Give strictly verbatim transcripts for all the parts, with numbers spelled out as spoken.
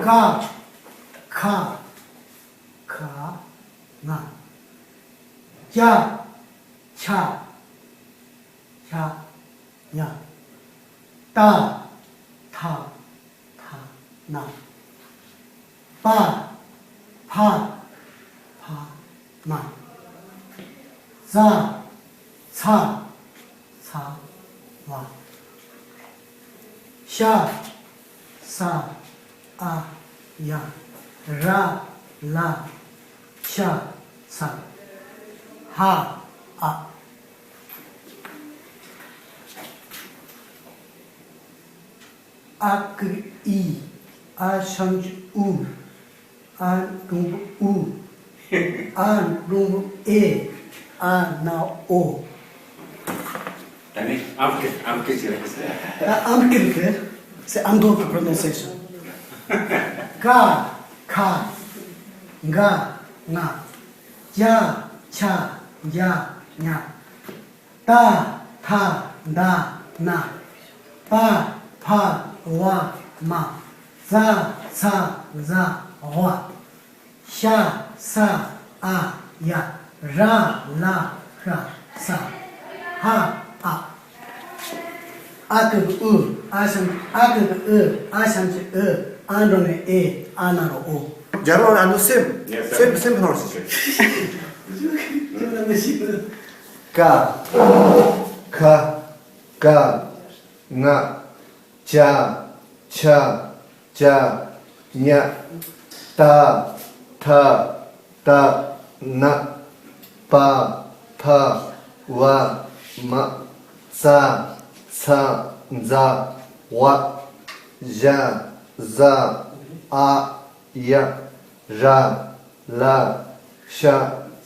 ག་ཁ་ཁ་ང་། ཅ་ཆ་ཆ་ཉ། ཏ་ཐ་ཐ་ན། པ་ཕ་ཕ་མ། ཙ་ཚ་ཚ་བ། ཤ་ས་ཨ་ཡ། ར་ལ་ཤ་ཚ། ཧ་ཨ། ཨ་ཀུ་ཨི། ཨ་ཞབས་ཀྱུ་ཨུ། ཨ་འགྲེང་བུ་ཨུ། ཨ་འགྲེང་བུ་ཨེ། ཨ་ན་ཨོ། ད་ནི་ཨམ་སྐད་ཨམ་སྐད་ཅིག་རེད། ད་ཨམ་སྐད་རེད། C'est un autre prononciation. ག་ཁ་ག་ང་། ཅ་ཆ་ཇ་ཉ། ཏ་ཐ་ད་ན། པ་ཕ་བ་མ། ཙ་ཚ་ཛ་ཝ། ཤ་ས་ཨ་ཡ། ར་ལ་ཤ་ས། ཧ་ཨ། ཨ་ཀུ་གུ་ཨུ། ཨ་ཞབས། ཨ་ཀུ་གུ་ཨུ། ཨ་ཞབས་ཀྱུ་ཨུ། ཨ་འགྲེང་བུ་ཨེ། ཨ་ན་རོ་ཨོ། German and the same. Yes, sir. Same, same pronunciation. ཀ་ཁ་ག་ང་། ཅ་ཆ་ཇ་ཉ། ཏ་ཐ་ད་ན། པ་ཕ་བ་མ། ཙ་ཚ་ཛ་ཝ། ཞ་ཟ་ཨ་ཡ། ར་ལ་ཤ་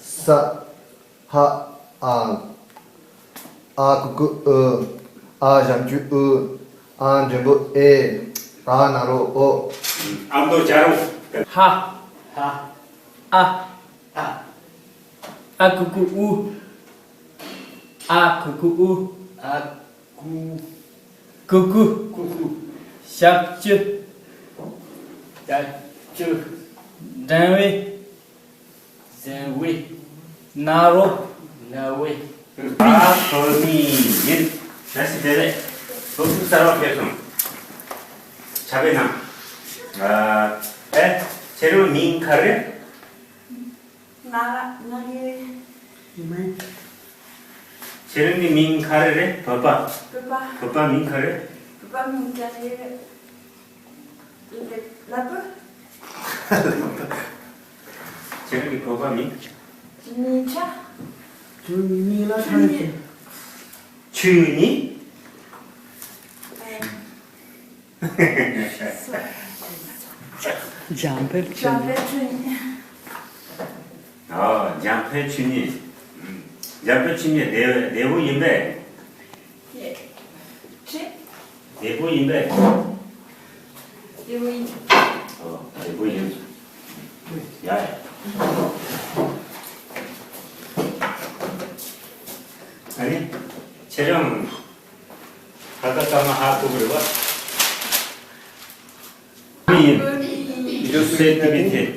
ས། ཧ་ཨ། ཨ་ཀུ་གུ་ཨུ། ཨ་ཞབས་ཀྱུ་ཨུ། ཨ་འགྲེང་བུ་ཨེ། ཨ་ན་རོ་ཨོ། ཨ་མདོ་བྱ་རུང་། ཧ། ཧ། ཨ། ཨ། ཨ་ཀུ་གུ་ཨུ། ཨ་ཀུ་གུ་ཨུ། ཨ་ཀུ། ཀུ་ཀུ། ཀུ་ཀུ། ཞབས་ཀྱུ། ཞབས་ཀྱུ། འགྲེང་བུ། འགྲེང་བུ། ན་རོ། ན་རོ། ཨ་ཁོ་ནི་ཡིན། ད་ཞིག་དེ་རེད། སློབ་ཕྲུག་གསར་པ་ཕེབས་སོང་། ཕྱག་དཔེ་གནང་། ཨ། ཨེ། ཁྱེད་རང་མིང་ག་རེ་རེད། ང་ང་གི་མིང་། ཁྱེད་རང་གི་མིང་ག་རེ་རེད། བོད་པ། བོད་པ། བོད་པ་མིང་ག་རེ་རེད། བོད་པ་མིང་ག་རེ་རེད། ལ་ལ་པུ། ཁྱེད་རང་གི་བོད་པ་མིང་། ཇུ་ནི་ཆ། ཇུ་ནི་ལ་ཆ་ནི། ཆུ་ནི། ཨ། འཇམ་དཔལ་ཆོས་ཉིད། འཇམ་དཔལ་ཆོས་ཉིད། ཨོ། འཇམ་དཔལ་ཆོས་ཉིད། འཇམ་དཔལ་ཆོས་ཉིད་བདེ་བདེ་པོ་ཡིན་པས། ཡེ། ཁྲི། བདེ་པོ་ཡིན་པས། བདེ་པོ་ཡིན། ཨོ། བདེ་པོ་ཡིན། ཡ་ཡ། ཨ་ནི། ཁྱེད་རང་ད་ལྟ་སྐར་མ་ཧ་གོ་གི་རེད་པ། ཡིན། Je suis Tibétain.